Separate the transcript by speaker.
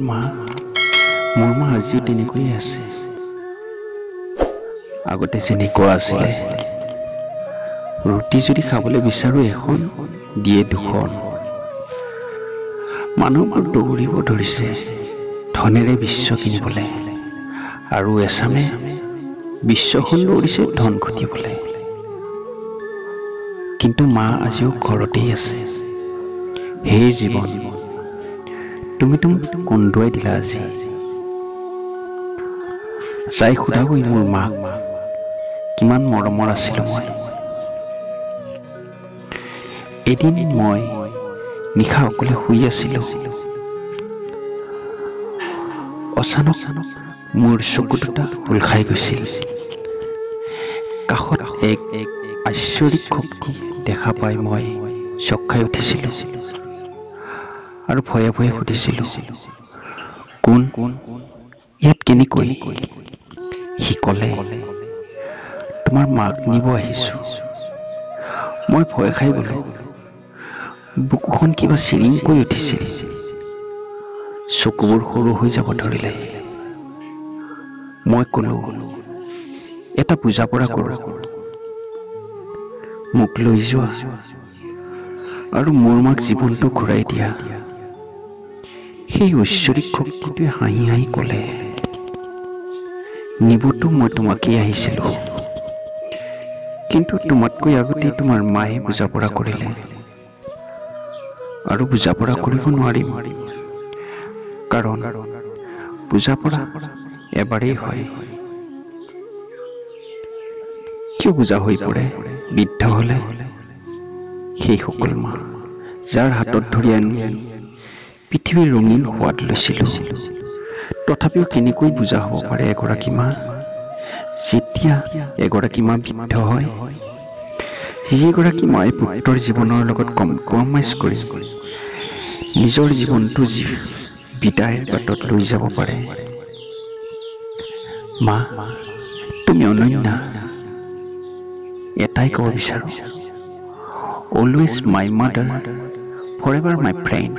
Speaker 1: মা, মোৰ মা আজিও তেনেকৈয়ে আছে, আগতে যেনেকুৱা আছিলে। ৰুটি যদি খাবলৈ বিচাৰোঁ এখন, দিয়ে দুখন। মানুহবোৰ দৌৰিব ধৰিছে ধনেৰে বিশ্ব কিনিবলৈ, আৰু এচামে বিশ্বখন দৌৰিছে ধন ঘটিবলৈ। কিন্তু মা আজিও ঘৰতেই আছে। হে জীৱন, তুমিতো মোক কন্দুৱাই দিলা আজি। যাই সোধাগৈ মোৰ মাক, কিমান মৰমৰ আছিলোঁ মই। এদিন মই নিশা অকলে শুই আছিলোঁ। অচানক মোৰ চকু দুটা খোল খাই গৈছিল। কাষত এক আশ্চৰ্যিক শক্তি দেখা পাই মই চক খাই উঠিছিলোঁ আৰু ভয়ে ভয়ে সুধিছিলোঁ, কোন, ইয়াত কেনেকৈ? সি ক'লে, তোমাৰ মাক নিব আহিছোঁ। মই ভয় খাই গ'লোঁ। বুকুখন কিবা চিৰিংকৈ উঠিছিল। চকুবোৰ সৰু হৈ যাব ধৰিলে। মই ক'লোঁ, এটা বুজা পৰা কৰোঁ, মোক লৈ যোৱা আৰু মোৰ মাক জীৱনটো ঘূৰাই দিয়া। সেই ঐশ্বৰিক শক্তিটোৱে হাঁহি হাঁহি ক'লে, নিবতো মই তোমাকেই আহিছিলোঁ, কিন্তু তোমাতকৈ আগতেই তোমাৰ মায়ে বুজা পৰা কৰিলে, আৰু বুজা পৰা কৰিব নোৱাৰিম, কাৰণ বুজা পৰা এবাৰেই হয়। কিয় বুজা হৈ পৰে বৃদ্ধ হ'লে? সেইসকল মা যাৰ হাতত ধৰি আনি পৃথিৱীৰ ৰঙীন সোৱাদ লৈছিলোঁ, তথাপিও কেনেকৈ বুজা হ'ব পাৰে এগৰাকী মা? যেতিয়া এগৰাকী মা বৃদ্ধ হয়, যিগৰাকী মায়ে পুত্ৰৰ জীৱনৰ লগত কম্প্ৰমাইজ কৰি নিজৰ জীৱনটো বিদায়ৰ বাটত লৈ যাব পাৰে। মা, তুমি অনন্যা। এটাই ক'ব বিচাৰোঁ, always my mother, forever my friend.